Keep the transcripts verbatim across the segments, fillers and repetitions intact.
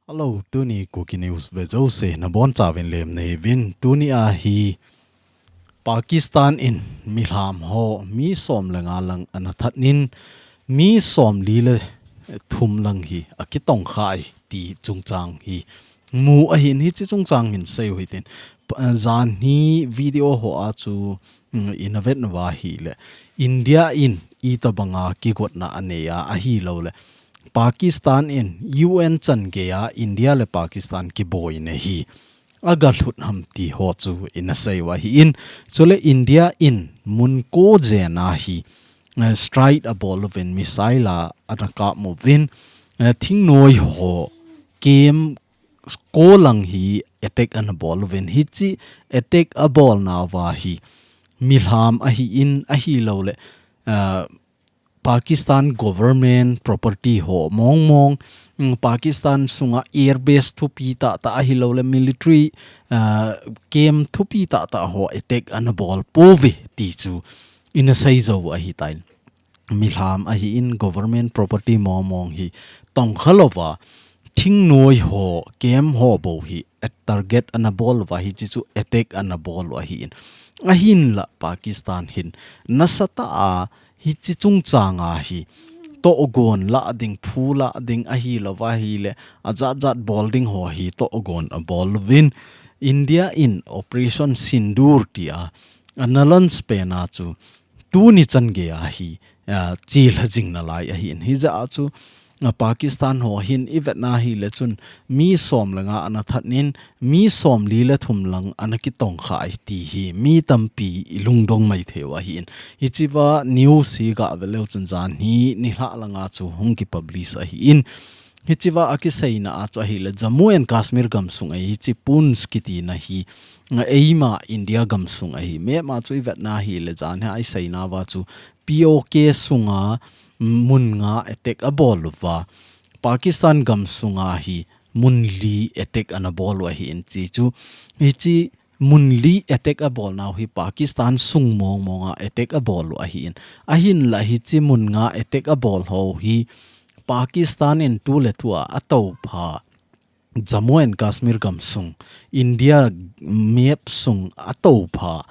Hello, tuni Kuki News ve jouse nabonchauvin lemna neiyuvin. Tuni ahi Pakistan in milham ho mi som le nga lang ana thatnin mi som li le thum lang hi akitongkhai ti chungchang hi mu ahin, hiche chungchang hin seiu hitin. Pa-, janhi video ho a chu, mm, ina vetnauva ahile India in itobanga kigotna anei a ahilouleh Pakistan in U N changeiya India le Pakistan kiboina hi aga lhut ham ti ho chu ina seiu ahin. Chule India in mun ko jen a hi, eh, strike abol uvin, missile a ana kap uvin, eh, thingnoi ho camp ko lang hi attack ana bol uvin, hiche attack abolnauva hi milham ahin ahilouleh, ah, Pakistan government property ho mongmong, mm, Pakistan sunga airbase thupi tahtah ahilouleh military, ah, camp thupi tahtah ho attack ana bol pouve ti chu ina seijou ahitan. Milham ahin government property mongmong hi tongkha louva, thingnoi ho, camp ho bou hi a target ana bol uva, hiche chu attack ana bol u ahin. Ahinla Pakistan hin nasatah a hiche chungchang a hi tohgon la ding, phu la ding ahilouva ahile ajat jat bol ding ho hi tohgon abol uvin. India in Operation Sindoor tia ana launch pen a chu tuni changeiya hi, ah, chelha jing nalai ahin. Hijeh a chu, ah, Pakistan ho hin ivetna ahile chun mi som le nga ana thatnin mi som li le thum lang ana kitongkhai ti hi mi tampi ilungdong maitheiu ahin. Hichea news hi gavet leu chun janhi nilhah langa chu hung kipublish ahin. Hichea akiseina a chu ahile Jammu and Kashmir gamsung ahi, hiche Poonch kitina hi, ah, eima India gamsung ahi. Map a chu ivetna ahile janhi a iseinauva chu P O K sunga mun nga attack abol uva, Pakistan gamsunga hi mun li attack ana bol u ahin, hiche chu, hiche mun li attack abolnau hi Pakistan sung mongmonga attack abol u ahin. Ahinla hiche mun nga attack abol ho hi Pakistan in tuletua atoupha Jammu and Kashmir gamsung, India map sung atoupha,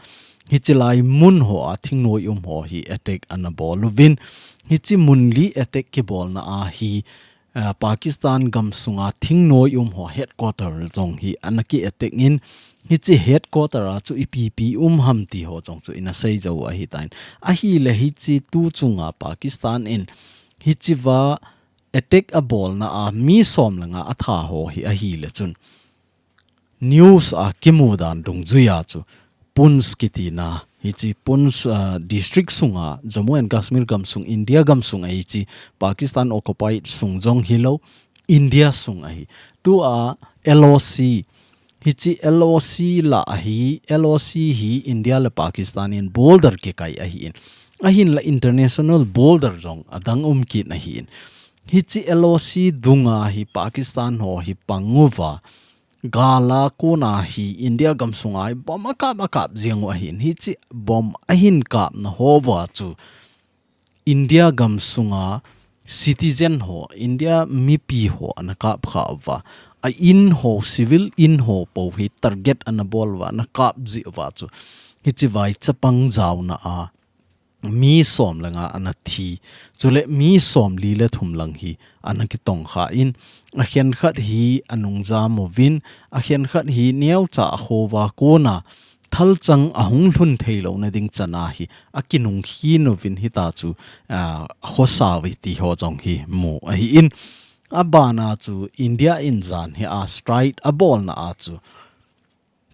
hiche lai mun hoa thingnoi um ho hi attack ana bol uvin. Hiche mun li attack kibolna a hi, ah, Pakistan gamsunga thingnoi um ho headquarter jong hi ana ki attack in, hiche headquarter a chu ipipi um ham ti ho jong chu ina seijou ahitan. Ahile hiche tu chunga Pakistan in hichea attack abolna a mi som le nga atha ho hi ahile chun news a kimu dan dungjuia chu Poonch kitina, hiche Poonch, ah, district sunga Jammu and Kashmir gamsung, India gamsung ahi, hiche Pakistan occupied sung jong hilou, India sung ahi. Tua L O C, hiche L O C la ahi, L O C hi India le Pakistan in border kikai ahin. Ahinla international border jong adang um kit ahin. Hiche L O C dunga hi Pakistan ho hi pang uva, gal a kona hi India gamsunga hi bomb akap akap jeng u ahin. Hiche bomb ahin kapna houva chu India gamsunga citizen ho, India mipi ho ana kapkha uva, a in ho, civil in ho pou hi target ana bol uva, ana kap jeh uva chu hichea hi chapang jaona a mi som le nga ana thi, chule mi som li le thum lang hi ana kitongkha in, akhenkhat hi anung jam uvin, akhenkhat hi neocha a khova kona thalchang ahung lhun theilouna ding chana hi akinung khin uvin hita chu, ah, akhosa uve ti ho jong hi mu ahin. Abana chu India in janhi a strike abolna a chu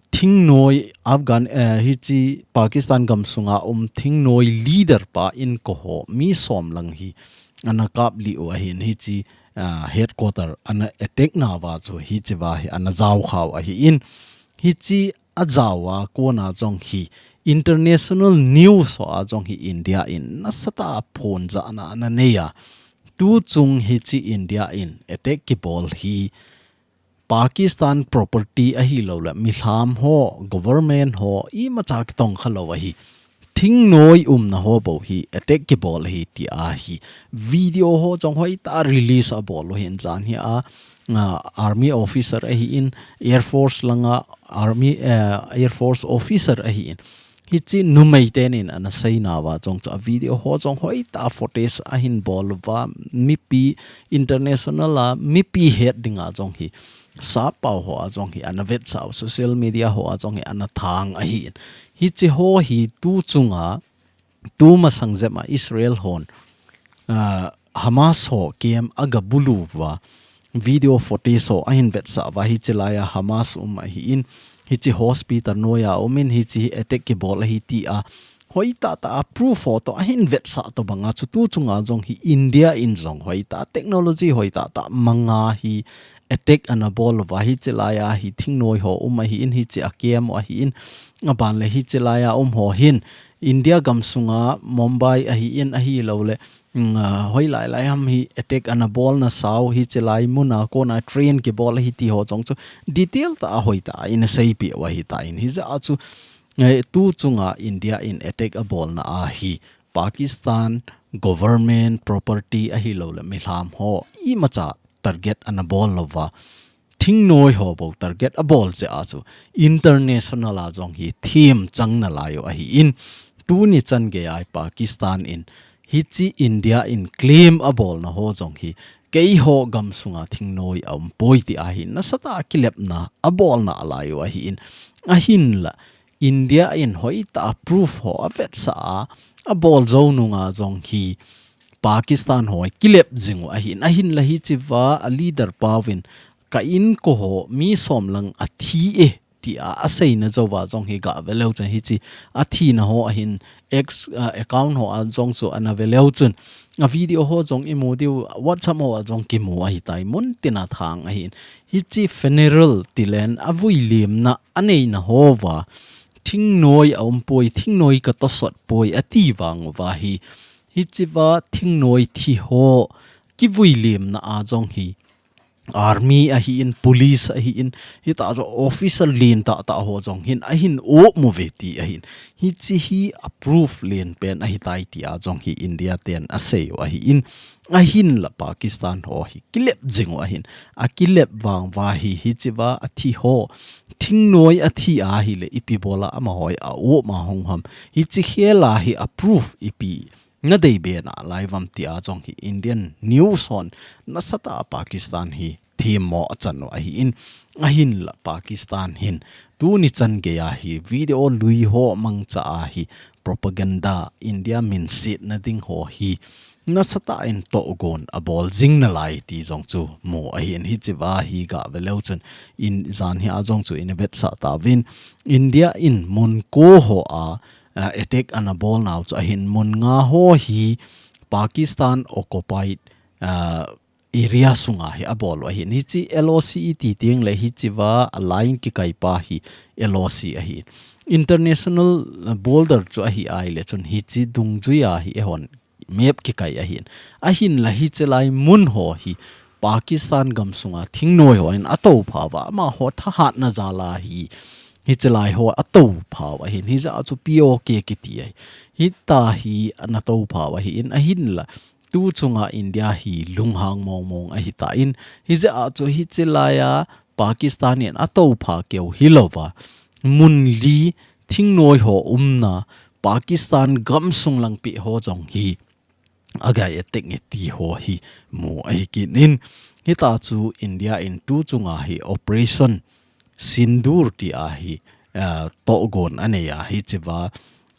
thingnoi Afghan, eh, hiche Pakistan gamsunga um thingnoi leader pa inko ho mi som lang hi ana kaplih u ahin, hiche, ah, headquarter ana attack nauva chu hichea hi ana jaokhau ahin. Hiche ajaoa kona jong hi international news hoa jong hi India in nasatah a phonjahna ana nei a. Tuchung hiche India in attack kibol hi Pakistan property ahilouleh milham ho, government ho, imacha kitongkha lou ahi. Thingnoi umna ho bou hi attack kibol ahi tia hi video ho jong hoitah a release abol u ahin, janhi a ah, army officer ahi in, air force langa army, eh, air force officer ahi in. Hichi numei tenin ana seina uva jong chu a video ho jong hoitah a footage ahin bol uva, mipi international a mipi het dinga jong hi, sapau ho a jong hi ana vetsah u, social media ho a jong hi ana thang ahi in. Hichi ho hi tu chunga, tu masang jep a Israel hon, ah, Hamas ho camp aga bulu uva, video footage ho ahin vetsah uva, hichi laia Hamas um ahi in, hichi hospital noiya um in, hichi attack kibol ahi tia, hoitah tah a proof ho toh ahin vetsah tobanga chu tu chunga jong hi India in jong hoitah technology hoitah tah manga hi attack ana bol uva, hichi laia hi thingnoi ho um ahi in, hichi a camp u ahi in, aban le hichi laia um ho hin India gam sunga Mumbai ahi in, ahilou le, mm, ah, hoilai lai ham hi attack ana bolna sau, hichi lai muna kona train kibol ahi ti ho jong chu detail tah a hoitah a ana seipeh u ahitan, hijeh a chu, eh, tu chunga India in attack abolna a hi Pakistan government property ahilou le milham ho imacha target ana bol louva, thingnoi ho bou target abol jeh a chu international a jong hi themchang nalai u ahi in, tuni chan geiya Pakistan in hichi India in claim abolna ho jong hi keiho gam sunga thingnoi aumpoi ti ahi in, nasatah a kilepna abolna alai u ahi in, ahinla India in hoitah a proof ho avetsah a, abol jou nunga jong hi Pakistan ho kilep jing u ahi in, ahinla hichi uva a leader pauvin ka inko ho mi som lang athi e tia aseina jouva jong hi gah ve leu chun hichi athina ho ahin X, ah, account ho a jong chu ana ve leu chun a video ho jong imu diu, WhatsApp ho a jong kimu ahitai, mun tina thang ahi in. Hichi funeral ti len a vuilimna aneina houva, thingnoi aumpoi, thingnoi katosot poi ati vang uva hi, hichi uva thingnoi thi ho kivuilimna a jong hi army ahi in, police ahi in, hitah jong officer lentah tah ho jong hin ahin um uve ti ahi in. Hichi hi a proof lenpen ahitai tia jong hi India ten asei u ahi in, ahinla Pakistan ho hi kilep jing u ahi in, akilep vang uva hi, hichi uva athi ho thingnoi athi ahile ipi bola amaho hi aum a hung ham, hichi khel a hi a proof ipi nadei be nalai uvam tia jong hi Indian news hon nasatah a Pakistan hi themmo achan u ahi in, ahinla Pakistan hin tuni chan geiya hi video lui ho mangcha a hi propaganda, India minsetna ding ho hi nasatah in tohgon abol jing nalai ti jong chu mu ahi in, hichi uva hi gah ve leu chun in jan hi a jong chu ina vetsah tauvin, India in mun ko ho a, ah, attack ana bol nau chu ahin mun nga ho hi Pakistan occupied, ah, area sunga hi abol u ahi in. Hichi L O C iti teng le hichi uva a line kikai pa hi L O C ahi. International border chu ahi ahile chun hichi dungjuia hi eihon map kikai ahi in. Ahinla hichi lai mun ho hi Pakistan gam sunga thingnoi ho in atoupha uva, amaho thahatna jal a hi hichi lai ho atoupha u ahi in. Hijeh a chu P O K kiti ahi. Hitah hi ana toupha u ahi in, ahinla tu chunga India hi lunghang mong mong ahitan, hijeh a chu hichi laia Pakistan in atoupha keu hilouva, mun li thingnoi ho umna Pakistan gam sung langpi ho jong hi aga attack nge ti ho hi mu ahi kit in, hitah chu India in tu chunga hi Operation Sindoor ti a hi, ah, tohgon anei a, hichi uva,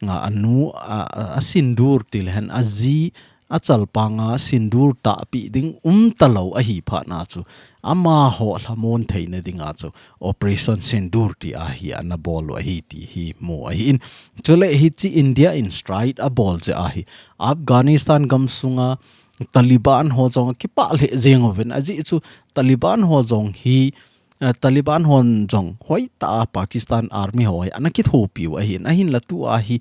ah, anu, ah, ah, a Sindoor ti le hen aji, achalpanga Sindoor tahpi ding umta lou ahi phat na chu, amaho lhamon theina dinga chu Operation Sindoor ti a hi ana bol u ahi ti hi mu ahi in. Chule hichi India in strike abol jeh a hi Afghanistan gam sunga Taliban ho jong kipah lheh jeng uvin, ajeh chu Taliban ho jong hi, eh, Taliban hon jong hoitah a Pakistan Army ho hi ana kithopi u ahi in, ahinla tu a hi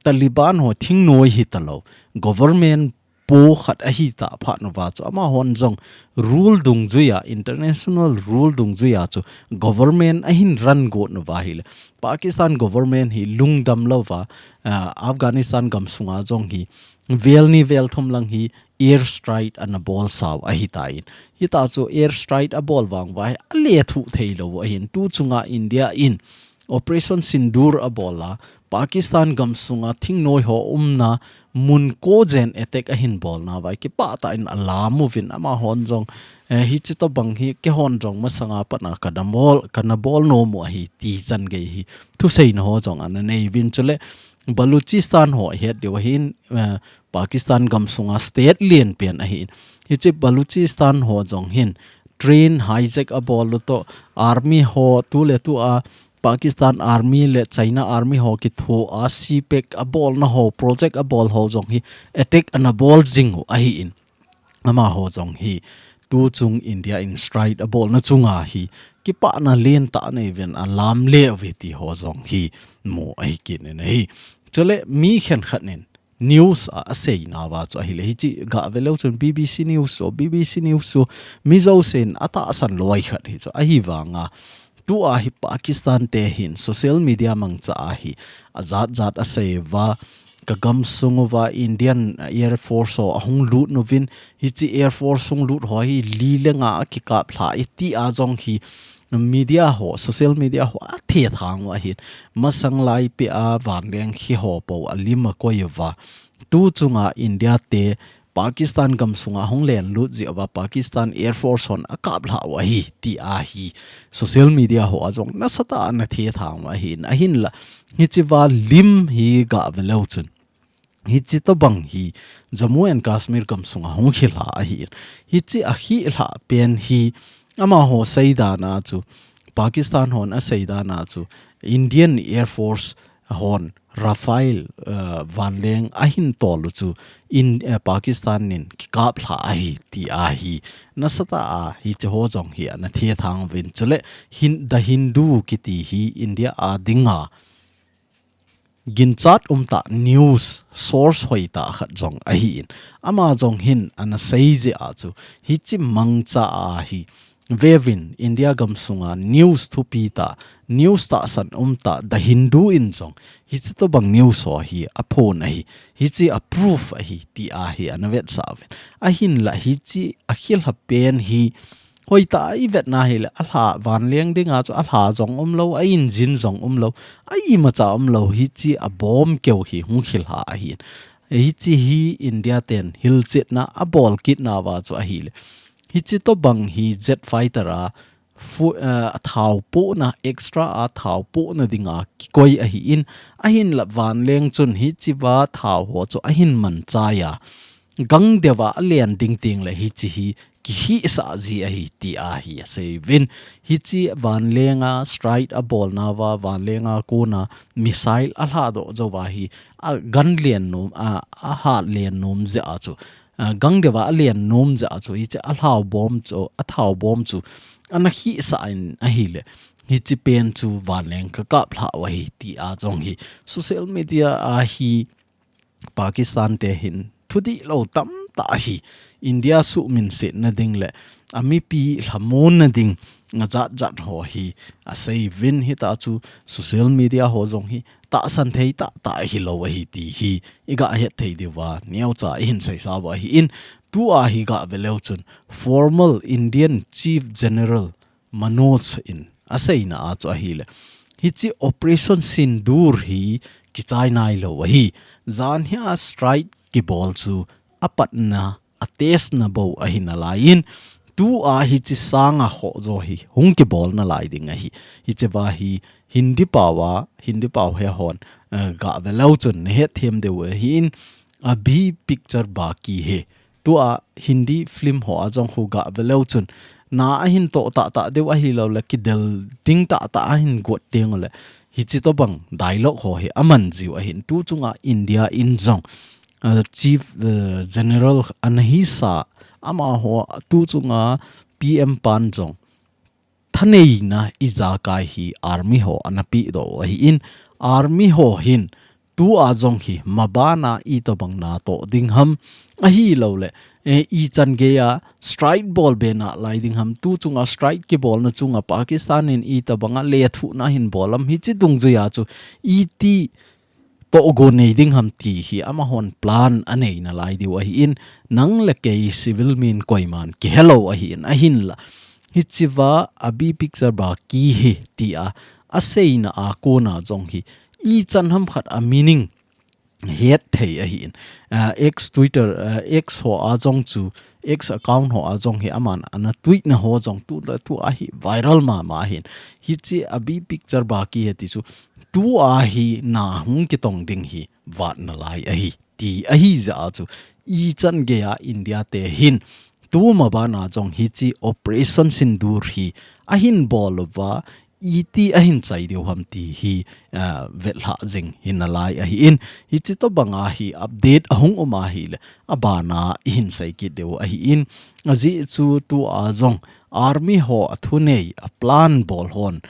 Taliban ho thingnoi hita lou, government po khat ahi ta phat uva chu amahon jong rule dungjuia, international rule dungjuia chu government ahin run got uva ahile, Pakistan government hi lungdam louva, ah, Afghanistan gamsunga jong hi vel ni vel thum lang hi air strike ana bol sau ahi tan. Hita chu air strike abol vang uva hi alethuh thei lou ahin, tu chunga India in Operation Sindoor abol a, Pakistan gamsunga thingnoi ho umna mun ko jen attack ahin bol nauva kipah tah in alam uvin amahon jong, eh, hichi tobang hi keihon jong masanga pat a kana bol, kana bol nom u ahi ti chan gei hi thuseina ho jong ana nei uvin. Chule Baluchistan ho het diu ahin, eh, Pakistan gamsunga state lienpen ahin. Hichi Baluchistan ho jong hin train hijack abol u toh, army ho tu le tu a Pakistan Army le China Army ho kithoa C pack abolna ho, project abol ho jong hi attack ana bol jing u ahin. Amaho jong hi tu chung India in strike abolna chunga hi kipahna lentah anei uvin alam le uve ti ho jong hi mu ahi kit in ahi. Chule mi khenkhat in news a, asei nauva chu ahile, hichi gah ve leu chun B B C News chu, B B C News chu mi jousen atahsan loi khat hi chu ahi vanga, tua hi Pakistan te hin social media mangcha a hi ajat jat asei uva, ka gamsung uva Indian Air Force ho ahung lut uvin, hichi Air Force hung lut ho hi li le nga akikap lha e tia jong hi media ho, social media ho athethang u ahin. Masang lai peh a vanleng hi ho po alim akoi uva, tu chunga India te Pakistan gamsunga hung len lut jeh uva Pakistan Air Force hon akap lha u ahi tia hi social media ho a jong nasatah a ana thethang u ahin. Ahinla hichi va lim hi gah ve leu chun, hichi tobang hi Jammu and Kashmir gamsunga hung khilha ahin. Hichi akhilha pen hi amaho seidan a chu, Pakistan hon aseidan a chu, Indian Air Force hon Rafale, eh, vanleng ahin tol u chu in, eh, Pakistan in kikap lha ahi tia hi nasatah a hichi ho jong hi ana thethang uvin. Chule hin, The Hindu kiti hi India a dinga ginchat umtah news source hoitah khat jong ahin. Ama jong hin ana sei jeh a chu hichi mangcha a hi ve uvin, India gamsunga news thupi tah, news tahsan umtah The Hindu in jong hichi tobang news ho hi aphon ahi, hichi a proof ahi tia hi ana vetsah uvin. Ahinla hichi akhilha pen hi hoitah a ivetna hile, alha vanleng dinga chu alha jong umlou, a engine jong umlou, a imacha umlou, hichi a bomb keu hi hung khilha ahin. Hichi hi India ten hilchetna abol kit nauva chu ahile, hichi tobang hi jet fighter a fu-, eh, a thao pohna, extra a thao pohna dinga kikoi ahin. Ahinla vanleng chun hichi va thao ho chu ahin manchai a, gang deuva alen ding teng le hichi hi kihisah ji ahi tia hi asei uvin. Hichi vanlenga strike abol nauva, vanlenga kona missile alhadoh jou uva hi, a gan len nom, a, ahat len nom jeh a chu, a, gang deuva alen nom jeh a chu, hichi alhao bomb chu, athao bomb chu ana hisah in ahile, hichi pen chu vanleng kakap lha u ahi tia jong hi social media a hi Pakistan te hin thudihlou tamtah hi India suhminsetna ding le amipi lhamonna ding ajat jat ho hi asei uvin. Hita chu social media ho jong hi tahsan thei tahtah hilou ahi ti hi igah het thei diuva neocha ihin seisa uva ahin. Tua hi gah ve leu chun former Indian Chief General Manoj in aseina a chu ahile, hichi Operation Sindoor hi kichai nailou ahi. Jan hi a strike kibol chu apatna, a testna bou ahi nalaiyin, tua hichi sanga khoh jo hi hung kibol nalai ding ahi. Hichi va hi Hindi pao a, Hindi pao he hon, eh, gah ve leu chun nahet them diu ahin, Abhi picture baki hai. Tua Hindi film ho a jong khu gah ve leu chun, na ahin toh tahtah diu ahilou le, kidel ding tahtah ahin got teng ule, hichi tobang dialogue ho hi aman jiu ahin. Tu chunga India in jong, ah, Chief, eh, General ana hisa, amaho tu chunga P M pan jong thaneina ijakai hi army ho ana pehdoh u ahin, army ho hin tua jong hi mabana itobang natoh ding ham, ahilouleh, eh, ichan geiya strike bol be nalai ding ham, tu chunga strike kibolna chunga Pakistan in itobanga lethuhna ahin bol ham, hiche dungjuiya chu iti tohgon nei ding ham ti hi amahon plan anei nalai diu ahin, nang le kei civil min koiman kihelou ahin, ahinla hichea Abi Picture Baki hi tia aseina a kona jong hi ichan ham khat a meaning het thei ahin. Ah, X, Twitter, ah, X hoa jong chu, X account hoa jong hi aman ana tweet na ho jong tu le tua hi viral mama ahin. Hiche Abi Picture Baki hi ti chu tua hi na hung kitong ding hi vat nalai ahi, ti ahijeh a chu ichan geiya India te hin tu mabana jong hiche Operation Sindoor hi ahin bol uva, iti ahin chai diu ham ti hi, ah, vetlhah jing hi nalai ahin, hiche tobanga hi update ahung um ahileh abana ihin sei kit diu ahin, ajeh chu tua jong army ho athunei a plan bol hon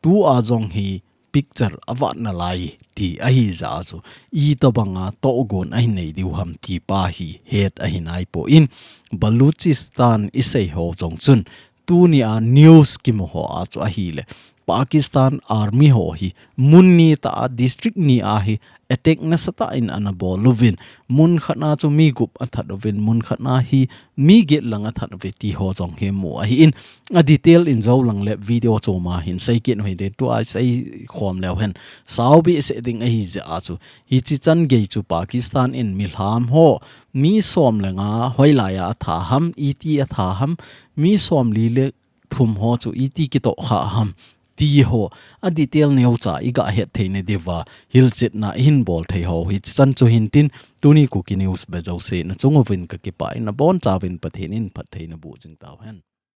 tua jong hi picture avat nalai ti ahijeh a chu itobanga tohgon ahin nei diu ham ti pa hi het ahi naipon, Baluchistan isei ho jong chun tunia news kimu hoa chu ahileh Pakistan Army ho hi mun ni tah a district ni a hi attack nasatah in ana bol uvin, mun khat na chu mi gup athat uvin, mun khat na hi mi get lang athat uve ti ho jong hi mu ahin, a detail in jou lang le video chom a hin sei kit u hite, tua sei khom leu hen sao behseh ding ahijeh a chu hiche chan gei chu Pakistan in milham ho mi som le nga hoilai a atha ham, iti atha ham, mi som li le thum ho chu iti kitoh kha ham ti ho a detail neocha iga het theina diuva hilchetna ihin bol thei ho hiche chan chu hintin, tuni Kuki News be jouse nachung uvin kakipah in, nabonchauvin Pathen in phatthei naboh jing tauhen.